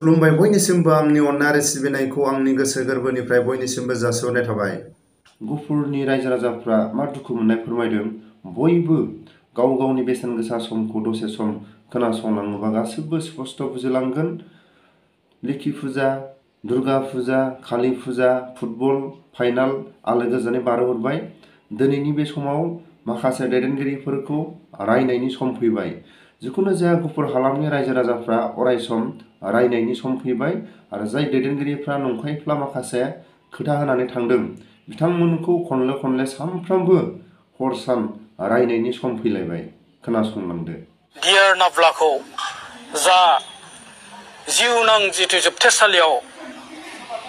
खुलुमबाय बयनिसिमबो आंनि अननाय आरो सिबिनायखौ आंनि गोसो गोरबोनिफ्राय बयनिसिमबो जासिहरनाय थाबाय। गहपुरनि रायजो राजाफ्रा मा दुखु मोननाय फोरमायदों। बयबो गाव गावनि बेसेन गोसा समखौ दसे सम खोनासंलाङोबा गासिबो स्पष्ट बुजिलांगोन। लोखि फुजा, दुर्गा फुजा, कालि फुजा, फुटबल फाइनाल आलो गोजोनै बारहोहरबाय। दिनैनि बे समाव माखासे दैदेनगिरिफोरखौ रायनायनि सम फैबाय। जिखुनु जाया गहपुर हालामनि रायजो राजाफ्रा अरायसम रायनायनि सम फैबाय आरो जाय दैदेनगिरिफ्रा नंखायफ्ला माखासे खोथा होनानै थांदों बिथांमोनखौ खनले खनले सानफ्रामबो हर सान रायनायनि सम फैलायबाय। खोनासंलांदो। डियार नाब्लाखौ जा जिउनां जिथु जोबथेसालियाव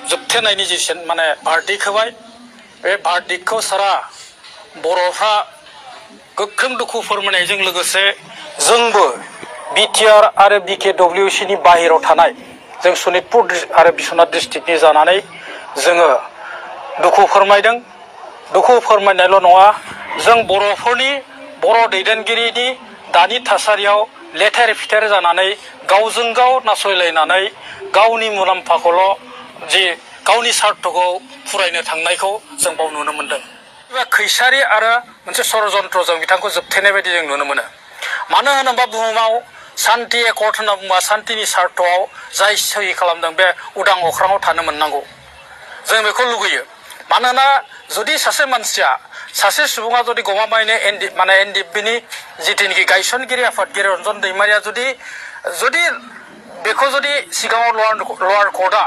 जोबथेनायनि जि माने भारदिक होबाय, बे भारदिकखौ सारा बर'फ्रा गोख्रों दुखु फोरमायनायजों लोगोसे जोंबो बिटिआर आरो BKWC नि बाहेराव थानाय जों सनितपुर आरो बिश्वनाथ डिस्ट्रिक्टनि जानानै जोङो दुखु फोरमायदों। दुखु फोरमायनायल' नङा, जों बर'फोरनि बर' दैदेनगिरिनि दानि थासारियाव लेथेर फिथेर जानानै गावजों गाव नासयलायनानै गावनि मुलाम्फाखौल' जि गावनि सार्थखौ फुरायनो थांनायखौ जों बाव नुनो मोनदों। खैसारि आरो मोनसे षड़यन्त्रजों बिथांखौ जोबथेनाय बायदि जों नुनो मोनो। मानो होनोबा बुहुमाव शान्ति एकर्ड होनना बुङोबा शान्तिनि सार्थआव जाय सहि खालामदों बे उदां अख्राङाव थानो मोननांगौ, जों बेखौ लुगैयो। मानोना जुदि सासे मानसिया सासे सुबुङा जुदि गमामायैनो एनडिएफबिनि जिथुनिखि गायसनगिरि आफादगिरि रन्जन दैमारिया जुदि बेखौ जुदि सिगाङाव लवार कर्टआ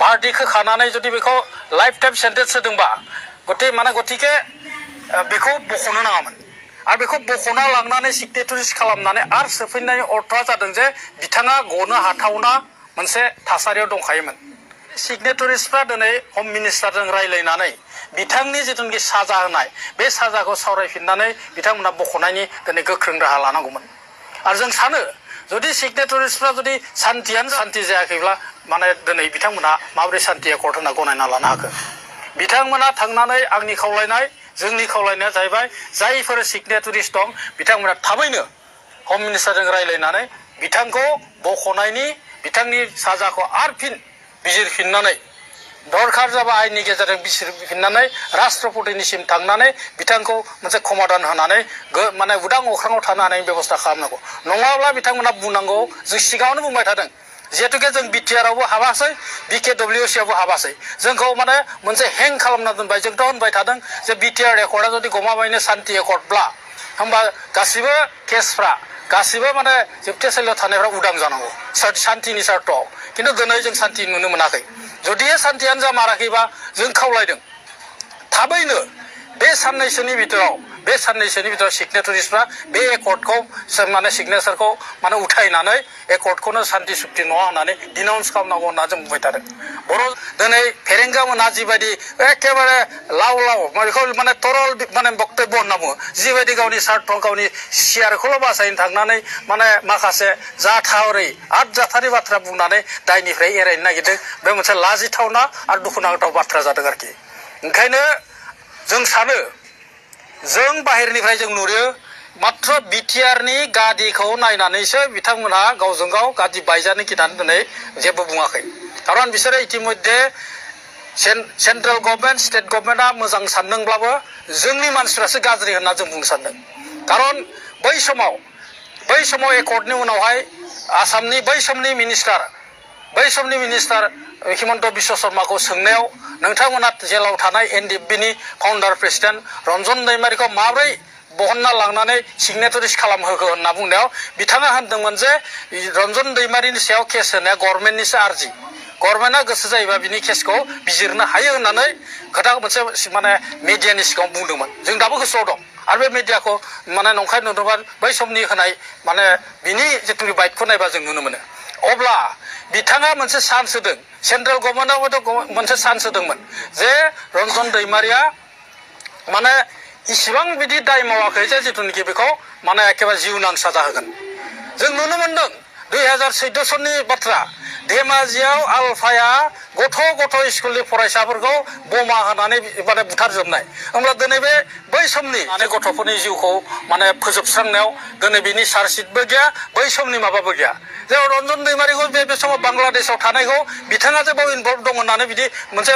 भारदिक होखानानै जुदि बेखौ लाइफ टाइम सेन्टेन्स होदोंबा गतिके बेखौ बख'नो नाङामोन। आरो बेखौ बख'ना लांनानै सिगनेटरिस खालामनानै आरो सोफैनायनि अर्थआ जादों जे बिथाङा गनो हाथावना मोनसे थासारियाव दंखायोमोन। सिगनेटरिसफ्रा दिनै हम मिनिस्टारजों रायलायनानै बिथांनि जिथुनाखि साजा होनाय बे साजाखौ सावरायफिननानै बिथांमोना बख'नायनि दिनै गोख्रों राहा लानांगौमोन। आरो जों सानो जुदि सिगनेटरिसफ्रा जुदि सान्तियानो सान्ति जायाखैब्ला दिनै बिथांमोना माबोरै सान्ति एकर्ड होनना गनायना लानो हाखो। बिथांमोना थांनानै आंनि खावलायनाय जोंनि खावलायनाया जाहैबाय जायफोर सिगनेटरिस दं बिथांमोना थाबैनो हम मिनिस्टारजों रायलायनानै बिथांखौ बख'नायनि बिथांनि साजाखौ आरो फिन बिजिरफिननानै दरखार जाबा आयेननि गेजेरजों बिजिरफिननानै राष्ट्रपतिनिसिम थांनानै बिथांखौ मोनसे समाधान होनानै उदां अख्राङाव थानो हानायनि बेबस्था खालामनांगौ। नङाब्ला बिथांमोना बुंनांगौ, जों सिगाङावनो बुंबाय थादों जिहेतुके जों बिटिआरआवबो हाबासै BKWC आवबो हाबासै, जोंखौ मोनसे हें खालामना दोनबाय। जोंथ' होनबाय थादों जे बिटिआर एकर्डआ जुदि गमामायैनो सान्ति एकर्डब्ला होमबा गासिबो केसफ्रा गासिबो जोबथेसालियाव थानायफ्रा उदां जानांगौ सान्तिनि सार्थआव। खिन्थु दिनै जों सान्ति नुनो मोनाखै। जुदि सान्तियानो जामाराखैबा जों खावलायदों थाबैनो बे साननैसोनि भितराव सिगनेटरिसफ्रा बे एकर्डखौ सिगनेचारखौ उथायनानै एकर्डखौनो सान्ति सुक्ति नङा होननानै डिनाउन्स खालामनांगौ होनना जों बुंबाय थादों। दिनै फेरेंगा मोना जिबायदि एखेबारे लाव बेखौ तरल बक्तब्य होनना बुङो, जिबायदि गावनि सार्थ गावनि सियारखौल' बासायनो थांनानै माखासे जाथावै आदजाथारि बाथ्रा बुंनानै दायनिफ्राय एरायनो नागिरदों। बे मोनसे लाजिथावना आरो दुखुनांथाव बाथ्रा जादों आरोखि। ओंखायनो जों सानो, जों बाहेरनिफ्राय जों नुयो मात्र बिटिआरनि गादिखौ नायनानैसो बिथांमोनहा गावजों गाव गादि बायजानो गिनानै दिनै जेबो बुङाखै। खारन बिसोरो इतिमध्ये सेन्ट्रेल गभर्नमेन्ट स्टेट गभर्नमेन्टआ मोजां सानदोंब्लाबो जोंनि मानसिफ्रासो गाज्रि होनना जों बुंनो सानदों। खारन बै समाव एकर्डनि उनावहाय आसामनि बै समनि मिनिस्टार हिमन्त बिश्व शर्माखौ सोंनायाव नोंथांमोना जेलाव थानाय एनडिएफबिनि फाउन्डार प्रेसिडेन्ट रन्जन दैमारिखौ माबोरै बहनना लांनानै सिगनेटरिस खालामहोखो होनना बुंनायाव बिथाङा होनदोंमोन जे रन्जन दैमारिनि सायाव केस होनाया गभर्नमेन्टनिसो आर्जि, गभर्नमेन्टआ गोसो जायोबा बिनि केसखौ बिजिरनो हायो होननानै खोथा मोनसे मिडियानि सिगाङाव बुंदोंमोन। जों दाबो गोसोआव दं। आरो बे मिडियाखौ नंखाय नुदोंबा बै समनि होनाय बिनि जिथु बाइटखौ नायबा जों नुनो मोनो। अब्ला बिथाङा मोनसे चान्स होदों, सेन्ट्रेल गभर्नमेन्टआबोथ' मोनसे चान्स होदोंमोन जे रन्जन दैमारिया इसिबां बिदि दाय मावाखै जे जिथुनिखि बेखौ एखेबारे जिउनां साजा होगोन। जों नुनो मोनदों 2014 सननि बाथ्रा धेमाजियाव आलफाया गथ' स्कुलनि फरायसाफोरखौ बमा होनानै माने बुथारजोबनाय होमब्ला दिनै बै समनि माने गथ'फोरनि जिउखौ माने फोजोबस्रांनायाव दिनै बिनि चार्जशिटबो गैया बै समनि माबाबो गैया जे रन्जन दैमारिखौ बे समाव बांलादेशआव थानायखौ बिथाङा जे बाव इनभल्भ दं होननानै बिदि मोनसे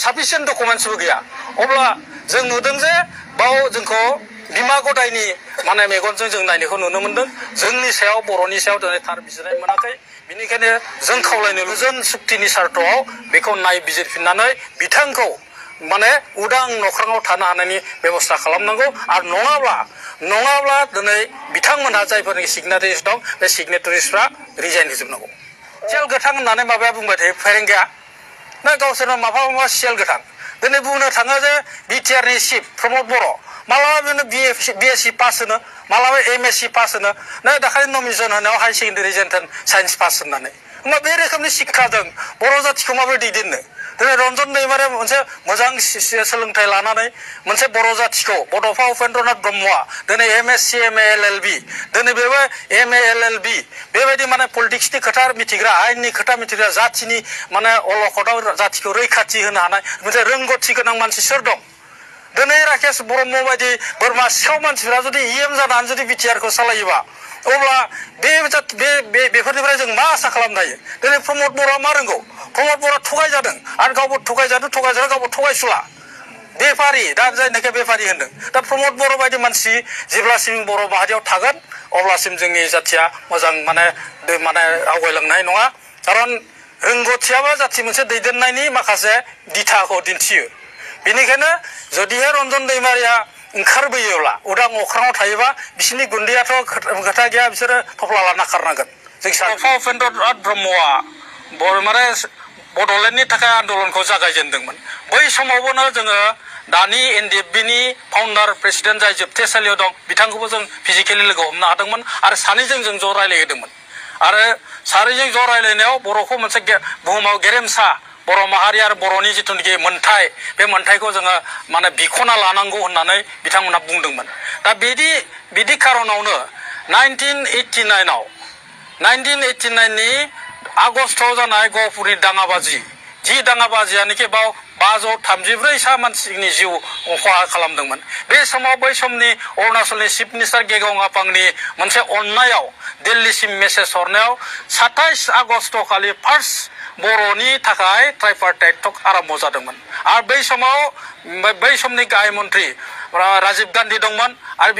साफिसियेन्ट डकुमेन्ट्सबो गैया अब्ला जों नुदों जे बाव जोंखौ बिमा गदायनि माने मेगनजों जों नायनायखौ नुनो मोनदों जोंनि सायाव बर'नि सायाव दिनै थार बिजिरनाय मोनाखै बेनिखायनो जों खावलायनो गोजोन सुक्तिनि सार्थआव बेखौ नायबिजिरफिननानै बिथांखौ माने उदां नख्राङाव थानो हानायनि बेबस्था खालामनांगौ आरो नङाब्ला दिनै बिथांमोनहा जायफोरनि सिगनेटारिस दं बे सिगनेटारिसफ्रा रिजाइन होजोबनांगौ सियाल गोथां होननानै माबाया बुंबाय थायो फेरेंगाया ना गावसोरनो माबा सियाल गोथां दिनै बुंनो थाङो जे बिटिआरनि चिफ प्रमद बर' मालाबा बेनो बिएससि पास होनो मालाबा एमएससि पास होनो ना दाखालि नमिनेसन होनायाव हाई सेकेन्डारि जेन्टेन साइन्स पास होननानै होमबा बे रोखोमनि शिक्षाजों बर' जाथिखौ माबोरै दैदेननो दिनै रन्जन दैमारिया मोनसे मोजां सोलोंथाइ लानानै मोनसे बर' जाथिखौ बड'फा उपेन्द्रनाथ ब्रह्मआ दिनै एमएससि एमए एलएलबि दिनै बेबो एमए एलएलबि बेबायदि माने पलिटिक्सनि खोथा मिथिग्रा आयेननि खोथा मिथिग्रा जाथिनि माने अलखदाव जातिखौ रैखाथि होनो हानाय मोनसे रोंगौथि गोनां मानसि सोर दं दिनै राकेश ब्रह्म बायदि बोरमा सिखाव मानसिफोरा जुदि इएम जानानै जुदि बिटिआरखौ सालायोबा अब्ला बेफोरनिफ्राय जों मा आसा खालामनो हायो दिनै प्रमद बर'आ मा रोंगौ प्रमद बर'आ थगायजादों आरो गावबो थगायजादों गावबो थगायसुला बेफारि दा जायनाखि बेफारि होनदों दा प्रमद बर' बायदि मानसि जेब्लासिम बर' माहारियाव थागोन अब्लासिम जोंनि जाथिया मोजां माने आवगायलांनाय नङा खारन रोंगौथियाबो जाथि मोनसे दैदेननायनि माखासे दिथाखौ दिन्थियो बेनिखायनो जुदिहाय रन्जन दैमारिया ओंखारबोयोब्ला उदां अख्राङाव थायोबा बिसोरनि गुन्दैयाथ' खोथा गैया बिसोरो थफ्ला लाना खारनांगोन जों उपेन्द्रनाथ ब्रह्मआ माने बड'लेण्डनि थाखाय आन्दलनखौ जागायजेनदोंमोन बै समावबोनो जोङो दानि एनडिएफबिनि फाउन्डार प्रेसिडेन्ट जाय जोबथेसालियाव दं बिथांखौबो जों फिजिकेलि लोगो हमनो हादोंमोन आरो सानैजों जों ज' रायलायहोदोंमोन आरो सानैजों ज' रायलायनायाव बर'खौ मोनसे बुहुमाव गेरेमसा बर' माहारि आरो बर'नि जिथुनाखि मोन्थाय बे मोन्थायखौ जोङो माने बिख'ना लानांगौ होननानै बिथांमोना बुंदोंमोन दा बिदि खारनावनो 1989नि आगस्टआव जानाय गहपुरनि दाङाबाजियानोखि बाव 534 मानसिनि जिउ खहा खालामदोंमोन बे समाव बै समनि अरुणाचलनि चिफ मिनिस्टार गेगं आपांनि मोनसे अननायाव दिल्लीसिम मेसेज हरनायाव 27 आगस्ट खालि फार्स्ट बर'नि थाखाय ट्राइपार्टाइट टक आरम्भ जादोंमोन आरो बै समनि गाहाय मन्त्रि राजीव गान्धी दंमोन आरो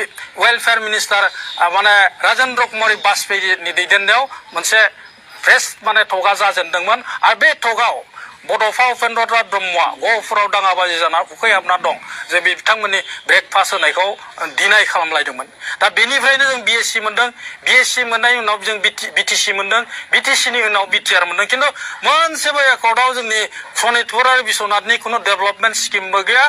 वेलफेयार मिनिस्टार माने राजेन्द्र कुमार बाजपेयीनि दैदेननायाव मोनसे प्रेस माने टकआ जाजेनदोंमोन आरो बे टकआव बड'फा उपेन्द्रनाथ ब्रह्मआ गहपुराव दाङाबाजि जाना उखैहाबना दं जे बिथांमोननि ब्रेकफास्ट होनायखौ डिनाय खालामलायदोंमोन दा बेनिफ्रायनो जों बिएससि मोनदों बिएससि मोननायनि उनाव जों बिटिसि मोनदों बिटिसिनि उनाव बिटिआर मोनदों खिन्थु मोनसेबो एकर्डआव जोंनि सनितपुर आरो बिश्वनाथनि खुनु डेभेलपमेन्ट स्किमबो गैया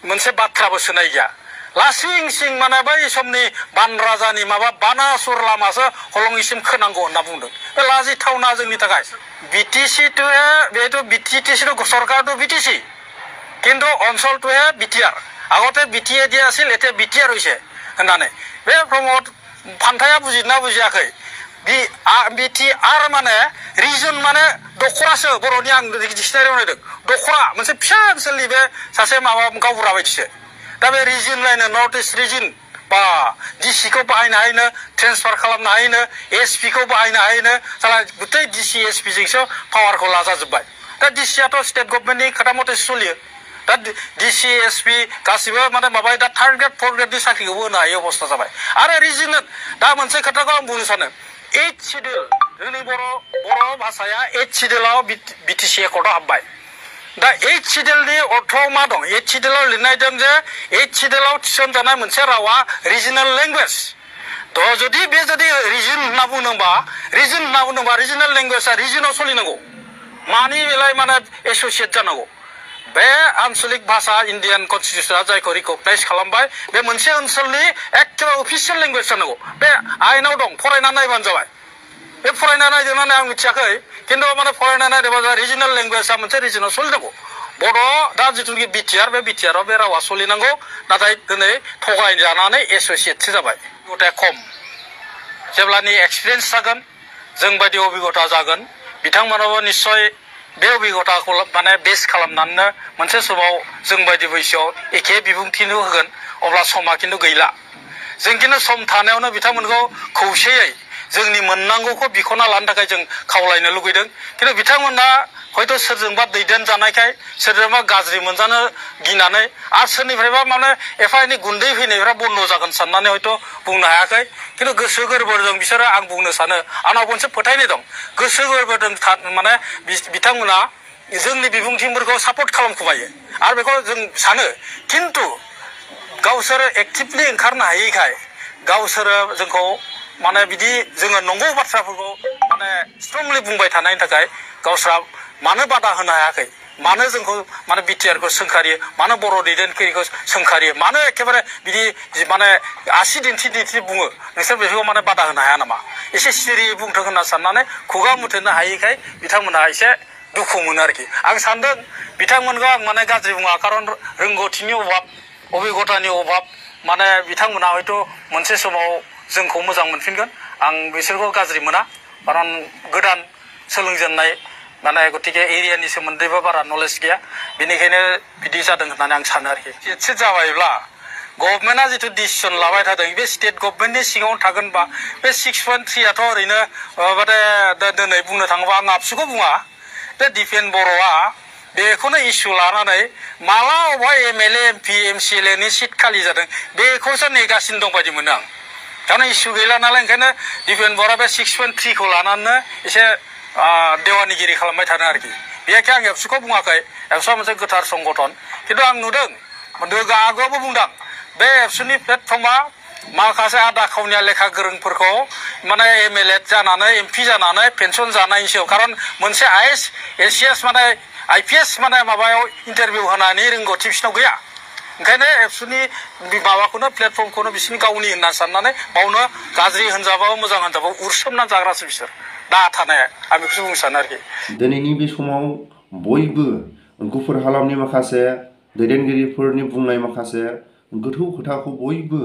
मोनसे बाथ्राबो सोनाय गैया लासिं माने बै समनि बान राजानि माबा बानासुर लामासो हलंगिसिम खोनांगौ होनना बुंदों बे लाजिथावना जोंनि थाखाय बिटिसि सरकार बिटिसि किन्तु अञ्चलটোহে बिटिआर আগতে बिटिए দিয়া আছিল এতিয়া बिटिआर হৈছে होननानै बे प्रमद फान्थाया बुजिना बुजियाखै बिटिआर माने रिजन माने दखरासो बर'नि आं डिक्सनारियाव नायदों दखरा मोनसे फिसा ओनसोलनि बे सासे माबा गावबुरा बायदिसो दा बे रिजन लायनो नर्थ इस्ट रिजन बा डिसिखौ बाहायनो हायोनो ट्रेन्सफार खालामनो हायोनो एसपिखौ बाहायनो हायोनो साला गुतै डिसि एसपिजोंसो पावारखौ लाजाजोब्बाय दा डिसियाथ' स्टेट गभर्नमेन्टनि खोथा मथे सोलियो दा डिसि एसपि गासिबो माने माबा दा थार्ड ग्रेड फर्थ ग्रेडनि साख्रिखौबो होनो हायो अबस्था जाबाय आरो रिजनेल दा मोनसे खोथाखौ आं बुंनो सानो 8 शिड्युल जोंनि बर' भाषाया 8 शिड्युलाव बिटिसि एकर्डआव हाबबाय दा 8 शिड्युलनि अर्थआव मा दं 8 शिड्युलाव लिरनाय दं जे 8 शिड्युलाव थिसनजानाय मोनसे रावा रिजनेल लेंगुवेज जुदि रिजन होनना बुंदोंबा रिजनेल लेंगुवेजआ रिजनाव सोलिनांगौ मानि बेलाय माने एस'सियेट जानांगौ बे आन्चलिक भाषा इन्डियान कनस्टिटिउसना जायखौ रिकगनाइज खालामबाय बे मोनसे ओनसोलनि एखेबारे अफिसियेल लेंगुवेज जानांगौ बे आयेनाव दं फरायना नायबानो जाबाय बे फरायना नायदोंना आं मिथियाखै किन्तु माने फरायना नायदोंबा रिजनेल लेंगुवेजआ मोनसे रिजनाव सोलिनांगौ बर' दा जिथुनाखि बिटिआर बे बिटिआराव बे रावा सोलिनांगौ नाथाय दिनै थगायजानानै एस'सियेटसो जाबाय गथाय खम जेब्लानि एक्सपिरियेन्स जागोन जों बायदि अभिगता जागोन बिथांमोनाबो निश्चय बे अभिगताखौ माने बेस खालामनानै मोनसे समाव जों बायदि बैसोआव एखे बिबुंथिनो होगोन अब्ला समा खिन्थु गैला जों खिन्थु सम थानायावनो बिथांमोनखौ खौसेयै जोंनि मोननांगौखौ बिख'ना लानो थाखाय जों खावलायनो लुगैदों खिन्थु बिथांमोना हयथ' सोरजोंबा दैदेनजानायखाय सोरजोंबा गाज्रि मोनजानो गिनानै आरो सोरनिफ्रायबा माने एफा एनै गुन्दै फैनायफ्रा बन्द जागोन साननानै हयथ' बुंनो हायाखै खिन्थु गोसो गोरबोजों बिसोरो आं बुंनो सानो आंनाव मोनसे फोथायनाय दं गोसो गोरबोजों माने बिथांमोना जोंनि बिबुंथिफोरखौ सापर्ट खालामखुमायो आरो बेखौ जों सानो खिन्थु गावसोरो एक्टिभलि ओंखारनो हायैखाय गावसोरो जोंखौ माने बिदि जोङो नंगौ बाथ्राफोरखौ माने स्ट्रंलि बुंबाय थानायनि थाखाय गावस्रा मानो बादा होनो हायाखै मानो जोंखौ माने बिटिआरखौ सोंखारियो मानो बर' दैदेनगिरिखौ सोंखारियो मानो एखेबारे बिदि माने आसि दिन्थि दिन्थि बुङो नोंसोर बेखौ माने बादा होनो हाया नामा एसे सिरियै बुंथों होनना साननानै खुगा मुथेनो हायैखाय बिथांमोनहा एसे दुखु मोनो आरोखि आं सानदों बिथांमोनखौ आं माने गाज्रि बुङा खारन रोंगौथिनि अभाब अभिगतानि अभाब माने बिथांमोना हयथ' मोनसे समाव जोंखौ मोजां मोनफिनगोन आं बिसोरखौ गाज्रि मोना खारन गोदान सोलोंजेननाय माने गतिके एरियानि सोमोन्दैबो बारा नलेज गैया बेनिखायनो बिदि जादों होननानै आं सानो आरोखि एसे जाबायब्ला गभर्नमेन्टआ जिथु डिसिसन लाबाय थादों बे स्टेट गभर्नमेन्टनि सिङाव थागोनबा बे 6.3आथ' ओरैनो माने दिनै बुंनो थाङोबा आं आबसुखौ बुङा बे डिफेन्स बर'आ बेखौनो इस्यु लानानै माला अबेबा एमएलए एमपि एमसिएलएनि सिट खालि जादों बेखौसो नेगासिनो दं बायदि मोनो आं खारन इस्यु गैला नालाय ओंखायनो डिफेन्स बर'आ बे 6.3खौ लानानै एसे देवानिगिरि खालामबाय थादों आरोखि बेयाखै आं एबसुखौ बुङाखै एबसुआ मोनसे गोथार संगठन खिन्थु आं नुदों आगोआवबो बुंदों बे एबसुनि प्लेटफर्मा माखासे आदा खावनिया लेखा गोरोंफोरखौ माने एमएलए जानानै एमपि जानानै पेन्सन जानायनि सायाव खारन मोनसे आइएस एसिएस माने आइपिएस माने माबायाव इन्टारभिउ होनानै रोंगौथि बिसिनाव गैया ओंखायनो एबसुनि माबाखौनो प्लेटफर्मखौनो बिसिनि गावनि होनना साननानै बावनो गाज्रि होनजाबाबो मोजां होनजाबाबो उरसोमनानै जाग्रासो बिसोर दा थानाय आं बेखौसो बुंनो सानो आरोखि दिनैनि बे समाव बयबो गुफुर हालामनि माखासे दैदेनगिरिफोरनि बुंनाय माखासे गोथौ खोथाखौ बयबो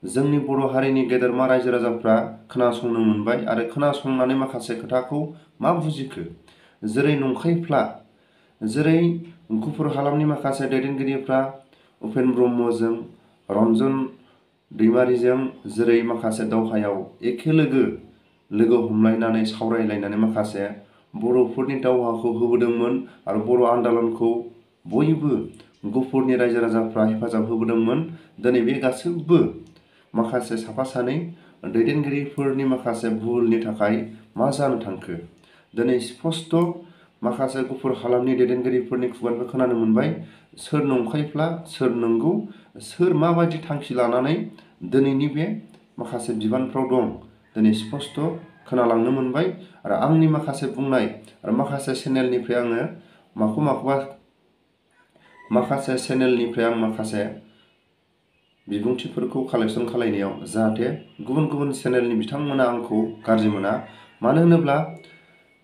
जोंनि बर' हारिनि गेदेरमा रायजो राजाफ्रा खोनासंनो मोनबाय आरो खोनासंनानै माखासे खोथाखौ मा बुजिखो जेरै नंखायफ्ला जेरै गुफुर हालामनि माखासे दैदेनगिरिफ्रा उपेन ब्रह्मजों रन्जन दैमारिजों जेरै माखासे दावहायाव एखे लोगो हमलायनानै सावरायलायनानै माखासे बर'फोरनि दावहाखौ होबोदोंमोन आरो बर' आन्दलनखौ बयबो गुफुरनि रायजो राजाफ्रा हेफाजाब होबोदोंमोन दिनै बे गासैबो माखासे साफा सानै दैदेनगिरिफोरनि माखासे भुलनि थाखाय मा जानो थांखो दिनै स्पष्ट माखासे गुफुर हालामनि दैदेनगिरिफोरनि खुगानिफ्राय खोनानो मोनबाय सोर नंखायफ्ला सोर नंगौ सोर माबायदि थांखि लानानै दिनैनि बे माखासे बिबानफ्राव दं दिनै स्पष्ट खोनालांनो मोनबाय आरो आंनि माखासे बुंनाय आरो माखासे चेनेलनिफ्राय आङो माखासे चेनेलनिफ्राय आं माखासे बिबुंथिफोरखौ कालेक्सन खालायनायाव जाहाथे गुबुन चेनेलनि बिथांमोना आंखौ गाज्रि मोना मानो होनोब्ला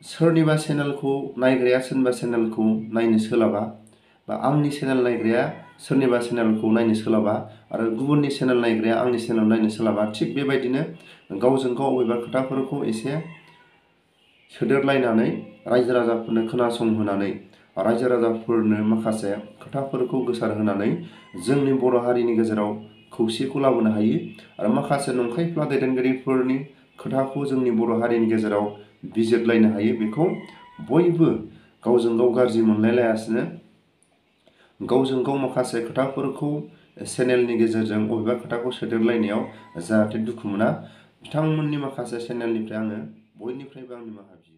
सोरनिबा चेनेलखौ नायग्राया सोरनिबा चेनेलखौ नायनो सोलाबा बा आंनि चेनेल नायग्राया सोरनिबा चेनेलखौ नायनो सोलाबा आरो गुबुननि चेनेल नायग्राया आंनि चेनेल नायनो सोलाबा थिग बेबायदिनो गावजों गाव अबेबा खोथाफोरखौ एसे सोदेरलायनानै रायजो राजाफोरनो खोनासंहोनानै रायजो राजाफोरनो माखासे खोथाफोरखौ गोसारहोनानै जोंनि बर' हारिनि गेजेराव खौसेखौ लाबोनो हायो आरो माखासे नंखायफ्ला दैदेनगिरिफोरनि खोथाखौ जोंनि बर' हारिनि गेजेराव बिजिरलायनो हायो बेखौ बयबो गावजों गाव गाज्रि मोनलायलायासिनो गावजों गाव माखासे खोथाफोरखौ चेनेलनि गेजेरजों बबेबा खोथाखौ सोदेरलायनायाव जाहाथे दुखु मोना बिथांमोननि माखासे चेनेलनिफ्राय आङो बयनिफ्रायबो आं निमाहा बियो।